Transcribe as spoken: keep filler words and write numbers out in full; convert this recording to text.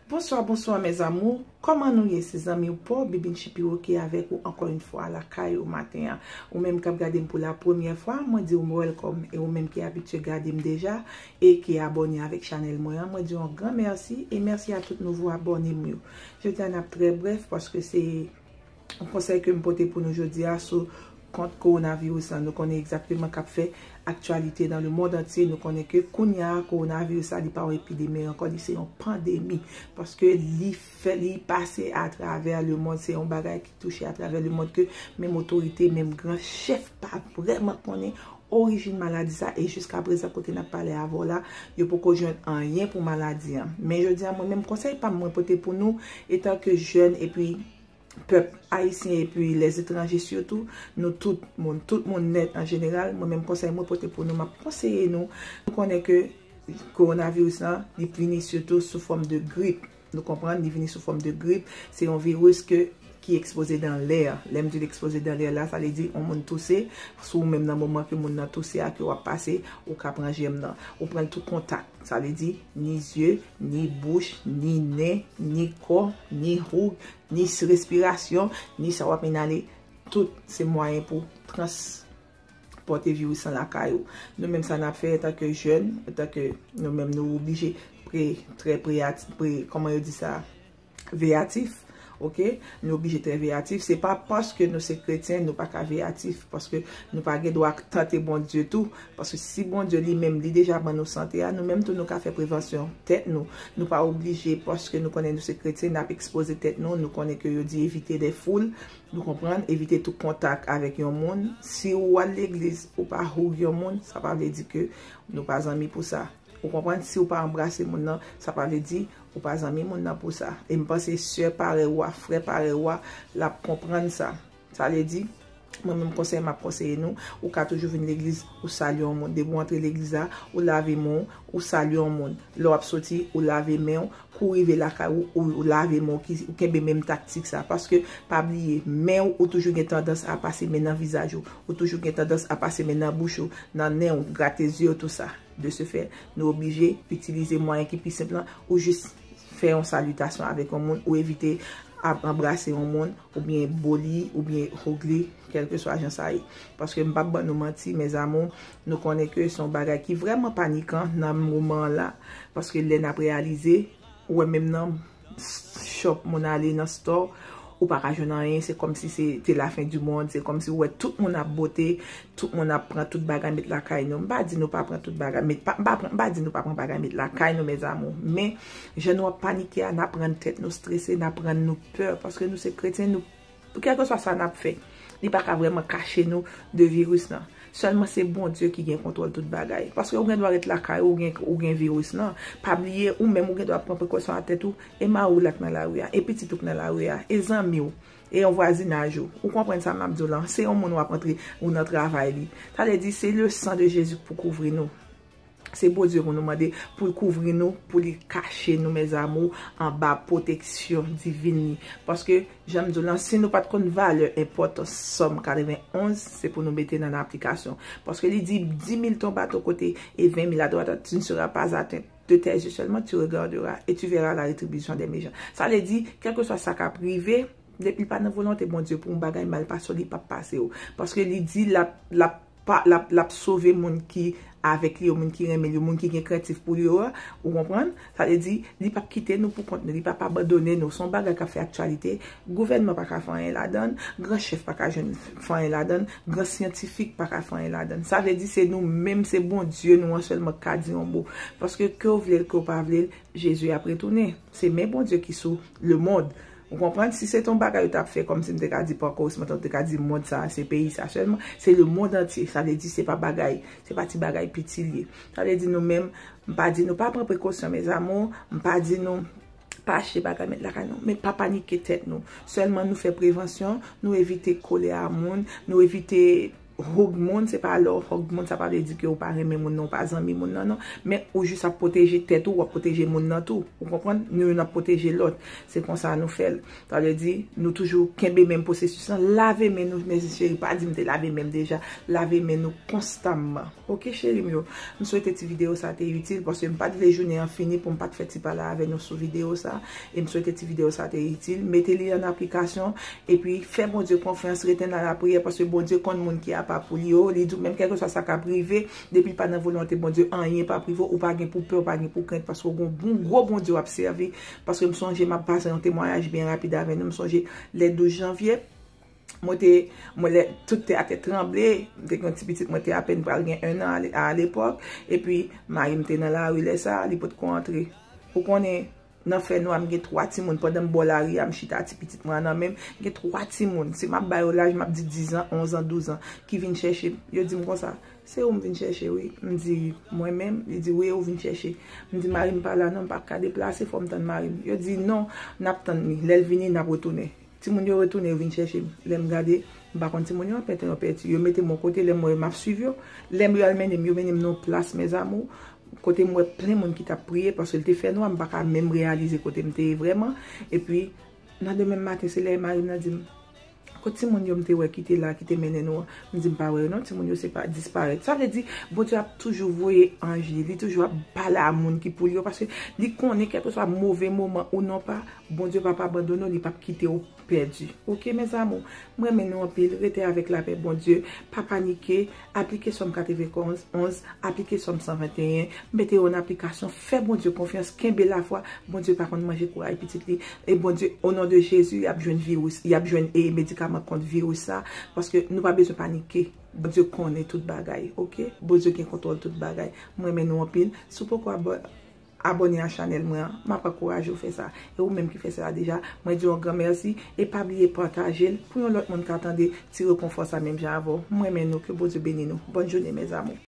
Bonswa, bonswa, mes amours. Kòman nou ye? Se zanmi w Paul Bibin Chipiro ki avèk ou ankò yon fwa lakay ou maten an. Ou menm k ap gade m pou la premyè fwa, mwen di w welcome. E ou menm ki abitye gade m deja e ki abòne avèk chanèl mwen an, mwen di w yon gran mèsi e mèsi a tout nouvo abòne m yo. Jodi a n ap trè brèf paske se yon konsèy ke m pote pou nou jodi a sou kont kowonaviris lan. Nou konnen egzakteman k ap fè aktyalite nan le mond antye. Nou konnen ke kounye a, kowonaviris la, li pa yon epidemi ankò, li se yon pandemi. Paske li fè, li pase atravè le mond, se yon bagay ki touche atravè le mond ke menm otorite, menm gran chèf pa vrèman konnen orijin maladi sa, e jiska prezan kote n ap pale avè w la, yo poko jwenn anyen pou maladi an. Men jodi a, mwen menm konsèy pa m mwen pote pou nou, etan ke jèn epi pèp ayisyen epi lèzetranje sitou, nou tout moun, tout moun nèt an jeneral, mwen menm konsèy mwen pote pou nou, m ap konseye nou, nou konnen ke kowonaviris lan, li vini sitou sou fòm de grip. Nou konprann, li vini sou fòm de grip. Se yon viris ke, ki ekspoze dan lè. Lè m di l ekspoze dan lè la, sa vle di yon moun touse, si w menm nan moman ke moun nan touse a ke w ap pase, ou ka pran jèm nan. Ou pran l tou kontak. Sa vle di, ni zye, ni bouch, ni nen, ni kò, ni houg, ni respirasyon, ni sa w ap inale, tout se mwayen pou transpòte viris lan lakay ou. Nou menm sa n ap fè antanke jèn, antanke nou menm nou oblije pre, trè preyati-, pre, kòman yo di sa? Veyatif. Oke? Nou oblije trè veyatif. Se pa paske nou se kretyen, nou pa ka veyatif. Paske nou pa gen dwa tante Bondye tou. Paske si Bondye li menm, li deja ban nou sante a, nou menm tou nou ka fè prevansyon tèt nou. Nou pa oblije, paske nou konnen nou se kretyen, n ap ekspoze tèt nou. Nou konnen ke yo di evite de foul. Nou konprann? Evite tou kontak avèk yon moun. Si ou al legliz, ou pa hug yon moun, sa pa vle di ke nou pa zanmi pou sa. Ou konprann? Si ou pa anbrase moun nan, sa pa vle di ou pa zanmi moun nan pou sa. E m panse sè parèy ou a, frè parèy ou a, l ap konprann sa. Sa vle di, mwen menm konsèy m ap konseye nou, ou ka toujou vin legliz, ou salye yon moun. Depi w antre legliz la, ou lave men w, ou salye yon moun. Lè w ap soti, ou lave men w, kou w rive lakay ou, ou, ou lave men w, ki, ou kenbe menm taktik sa. Paske, pa bliye, men w, ou toujou gen tandans a pase men nan vizaj ou, ou toujou gen tandans a pase men nan bouch ou, nan nen w, grate zye w, tou sa. De ce fait, nou oblije itilize mwayen ki pi senp lan, ou jis fè yon salitasyon avèk yon moun, ou evite ap anbrase yon moun, oubyen bo li, oubyen hug li, kèlkeswa jan sa ye. Paske m p ap ban nou manti, mes amours, nou konnen ke se yon bagay ki vrèman panikan nan moman an la, paske lè n ap reyalize, ou wè menm nan shop moun ale nan store, ou pa ka jwenn anyen, se kòmsi se te la fin du monde, se kòmsi ou wè tout moun ap bote, tout moun ap pran tout bagay met lakay nou. M pa di nou pa pran tout bagay, met pa, m pa pran, m pa di nou pa pran bagay met lakay nou, mes amours. Men, jan nou ap panike a, n ap rann tèt nou strese, n ap rann nou pè, paske nou se kretyen, nou, kèlkeswa sa n ap fè, li pa ka vrèman kache nou de viris lan. Sèlman se Bondye ki gen kontwòl tout bagay. Paske ou gen dwa ret lakay ou, ou gen, ou gen viris lan. Pa bliye, ou menm ou gen dwa pran prekosyon a tèt ou, e mari w la k nan lari a, e pitit ou k nan lari a, e zanmi w, e yon vwazinaj ou. Ou konprann sa m ap di w lan? Se yon moun w ap antre, ou nan travay li. Sa vle di, se le sang de Jésus pou kouvri nou. Se Bondye pou nou mande pou l kouvri nou, pou li kache nou, mes amours, anba pwoteksyon divin li. Paske, jan m di w lan, si nou pa t konn valè enpòtans Sòm katrevenn onz, se pou nou mete l an aplikasyon. Paske li di, dix mille tombe à ton côté et vingt mille à droite, tu ne seras pas atteint. De tes yeux seulement, tu regarderas et tu verras la rétribution des méchants. Sa vle di, kèlkeswa sa k ap rive, depi l pa nan volonte Bondye pou yon bagay mal pase w, li p ap pase w. Paske li di l ap, l ap pa, l ap, l ap sove moun ki avèk li yo, moun ki renmen l yo, moun ki gen krentif pou yo a, ou konprann? Sa vle di, li p ap kite nou pou kont nou, li p ap abandone nou. Se yon bagay k ap fè aktyalite. Gouvènman pa ka fè anyen ladan l, gran chèf pa ka jwenn fè anyen ladan l, gran syantifik pa ka fè anyen ladan l. Sa vle di, se nou menm, se Bondye nou an sèlman k ka di yon mo. Paske ke w vle l, ke w pa vle l, Jezi ap retounen. Se men Bondye ki sou lemonn. Ou konprann? Si se te yon bagay yo t ap fè, kòmsi m te ka di panko, siman tankou te ka di mond sa, se peyi sa sèlman, se lemonn antye. Sa vle di se pa bagay, se pa ti bagay piti l ye. Sa vle di nou menm, m pa di nou pa pran prekosyon, mes amours, m pa di nou pa achte bagay met lakay nou, men pa panike tèt nou. Sèlman nou fè prevansyon, nou evite kole a moun, nou evite hug moun, se pa lè w hug moun, sa pa vle di ke ou pa renmen moun nan, ou pa zanmi moun nan, non. Men ou jis ap pwoteje tèt ou, w ap pwoteje moun nan tou. Ou konprann? Nou youn ap pwoteje lòt. Se konsa nou fè l. Sa vle di, nou toujou kenbe menm pwosesis lan. Lave men nou, mezanmi cheri, pa di m te lave men m deja. Lave men nou konstamman. Oke, cheri m yo. M swete ti videyo sa te itil, paske m pa t vle jounen an fini pou m pa t fè ti pale avè nou sou videyo sa. E m swete ti videyo sa te itil. Mete li an aplikasyon, epi fè Bondye konfyans, rete nan lapriyè, paske Bondye konn moun ki apa pou li yo. Li di w menm kèlkeswa sa k ap rive, depi l pa nan volonte Bondye, anyen p ap rive w, ou pa gen pou pè, ou pa gen pou krent, paske w gon bon gwo Bondye w ap sèvi. Paske m sonje m ap pase yon temwayaj byen rapid avè nou. M sonje lè douz janvye, mwen te, mwen lè tout tè a te tranble, m te gen yon ti pitit, mwen te apèn pral gen en an a le-, a lepòk, epi mari m te nan lari lè sa a, li potko antre. Ou konnen, nan fènwa, m gen twa timoun, pandan m bò lari a, m chita, ti pitit mwen an nan men m, m gen twa timoun, si m ap ba yo laj, m ap di diz an, onz an, douz an, ki vin chèche m. Yo di m konsa, "Se ou m vin chèche, wi." M di, "Mwen menm?" Li di, "Wi, ou vin chèche." M di, "Mari m pa la non, m p ap ka deplase, fò m tann mari m." Yo di, "Non, n ap tann li. Lè l vini, n ap retounen." Timoun yo retounen, yo vin chèche m. Lè m gade, m pa konn timoun yo, anpètan yo pèdi. Yo mete m yon kote, lè m wè m ap swiv yo. Lè m yo al mennen m, yo mennen m nan yon plas, mes amours, kote m wè plen moun ki t ap priye, paske l te fè nwa, m pa ka menm reyalize kote m te ye vrèman. Epi, nan demen maten, se lè mari m nan di m, "Kot timoun yo m te wè ki te la, ki te mennen nou an?" M di, "M pa wè yo non, timoun yo se pa disparèt." Sa vle di, Bondye ap toujou voye anj li, li toujou ap pale a moun ki pou li yo, paske li konnen kèlkeswa move moman ou non pa, Bondye p ap abandone w, li p ap kite w pèdi. Oke, mes amours, m renmen nou anpil, rete avèk lapè Bondye, pa panike, aplike Sòm katrevenn onz, aplike Sòm san venteyen, mete yo an aplikasyon, fè Bondye konfyans, kenbe lafwa, Bondye pa konn manje kouray pitit li, e Bondye, o non de Jezi, y ap jwenn viris, y ap jwenn, e, medikaman kont viris sa, paske nou pa bezwen panike. Bondye konnen tout bagay, oke? Bondye gen kontwòl tout bagay. M renmen nou anpil. Si w poko abò-, abòne a chanèl mwen an, m ap ankouraje w fè sa. E ou menm ki fè sa deja, mwen di w yon gran mèsi. E pa bliye pataje l pou yon lòt moun ka tande ti rekonfò sa menm jan avè w. M renmen nou, ke Bondye beni nou. Bòn jounen, mes amours.